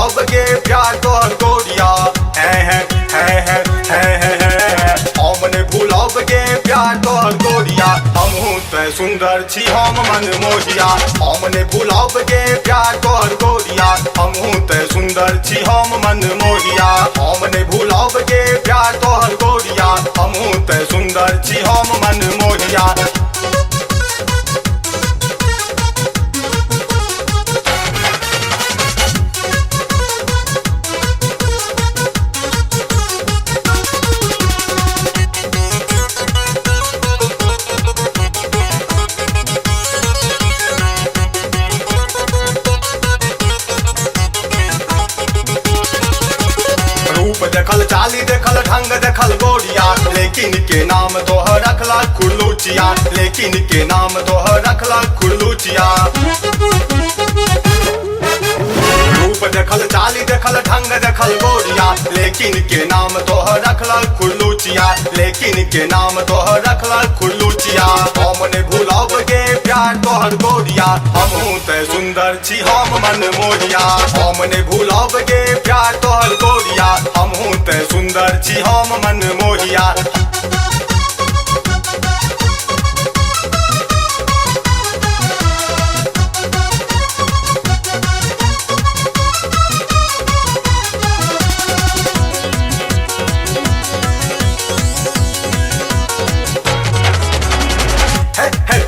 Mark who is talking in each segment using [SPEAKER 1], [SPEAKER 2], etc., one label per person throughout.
[SPEAKER 1] भूलब गे प्यार तोहर गोरिया। है है है है है है है हम ने भूलब गे प्यार तोहर गोरिया। हमहू ते सुंदर छी हम मन मोहिया। हम ने भूलब गे प्यार तोहर गोरिया। हमहू ते सुंदर छी हम मन मोहिया। हम ने भूलब गे प्यार तोहर गोरिया। हमहू ते सुंदर छी हम मन मोहिया। रूप देखल चाली देखल ढंग देखल गोरिया, लेकिन के नाम तोहर रखला खुरलुचिया। लेकिन के नाम तोहर रखला खुरलुचिया। रूप देखल चाली देखल ढंग देखल गोरिया, लेकिन के नाम तोहर रखला खुरलुचिया। लेकिन के नाम तोहर रखला खुरलुचिया। हम ने भूलब गे प्यार तोहर गोरिया। हमहू ते सुंदर छी हम मन मोहिया। हम ने भूलब गे प्यार तोहर गोरिया। हमहू ते सुंदर छी हम मन मोहिया।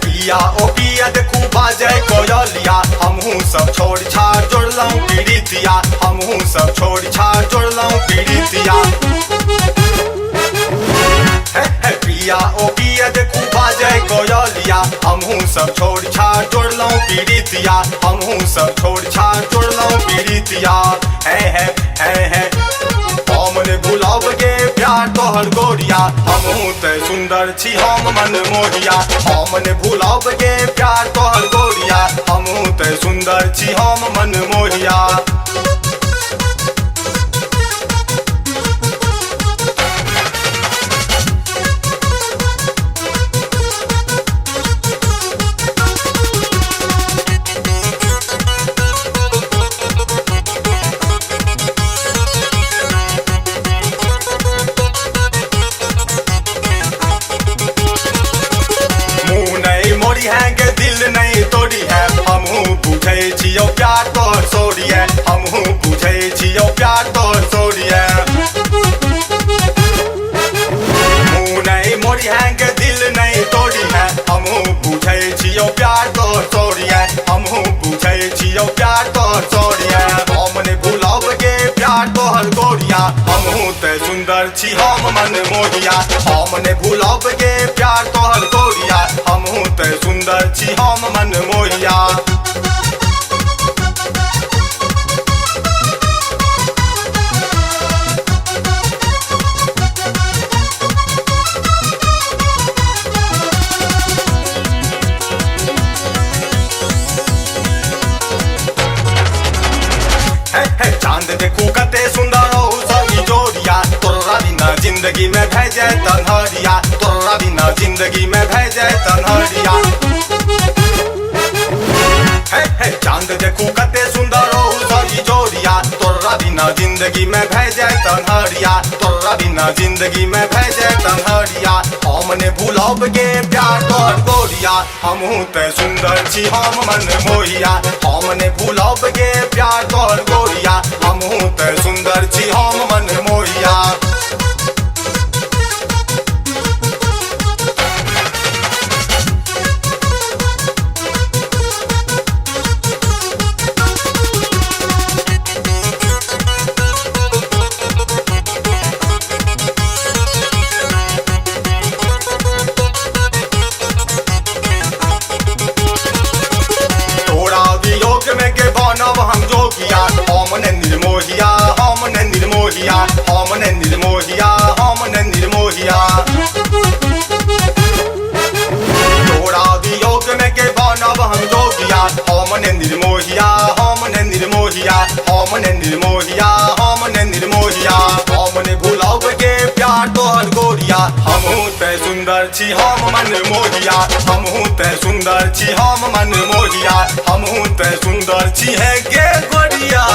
[SPEAKER 1] पिया ओ पिया देखू बाजे कोयलिया। हमहू सब छोड़ छाड़ जोड़लहुँ पीड़ितिया। हमहू सब छोड़ छाड़ जोड़लहुँ पीड़ितिया। हे हे पिया ओ पिया देखू बाजे कोयलिया। हमहू सब छोड़ छाड़ जोड़लहुँ पीड़ितिया। हमहू सब छोड़ छाड़ जोड़लहुँ पीड़ितिया। हे हे हे हे हम ने भूलब गे प्यार तोहर गोरिया। हमहू ते सुंदर छी हम मन मोहिया। हम ने भूलब गे प्यार तोहर गोरिया। हमहू ते सुंदर छी हम मन मोहिया। मोरी है के दिल नहीं तोड़ी है। हमहू बुझै छियौ प्यार तोहर सोरी है। हमहू बुझै छियौ प्यार तोहर सोरी है। मुँह नहीं मोरी है के दिल नहीं तोड़ी है। हमहू बुझै छियौ प्यार तोहर सोरी है। हमहू बुझै छियौ प्यार तोहर सोरी है। हम ने भूलब गे प्यार तोहर गोरिया। हमहू ते सुंदर छी हम मन मोहिया। हम ने भूलब गे प्यार तोहर गोरिया। हमहू ते सुंदर छी हम मन मोहिया। चांद देखू कते सुंदर हो सही जोड़िया। तोरा बिना जिंदगी में भय जाए तन्हरिया। तोरा बिना जिंदगी में भय जाए तन्हरिया। हे हे चांद देखू कते सुंदर हो सही जोड़िया। तोरा बिना जिंदगी में भय जाए तन्हरिया। तोरा बिना जिंदगी में भय जाए तन्हरिया। हम ने भूलब गे प्यार तोहर गोरिया। हमहू ते सुंदर छी हम मन मोहिया। हम ने भूलब गे प्यार तोहर गोरिया। हमहू ते सुंदर छी हम मन मोहिया। हम जोगिया। हम ने निर्मोहिया। हम ने निर्मोहिया। हम ने निर्मोहिया। हम ने निर्मोहिया। तोरा वियोग में के बनब हम जोगिया। हम ने निर्मोहिया। हम ने निर्मोहिया। हम ने निर्मोहिया। हम ने निर्मोहिया। हम ने भूलब गे प्यार तोहर गोरिया। हमहू ते सुंदर छी हम मन मोहिया। हमहू ते सुंदर छी हम मन मोहिया। हमहू ते सुंदर छी है गे गोरिया।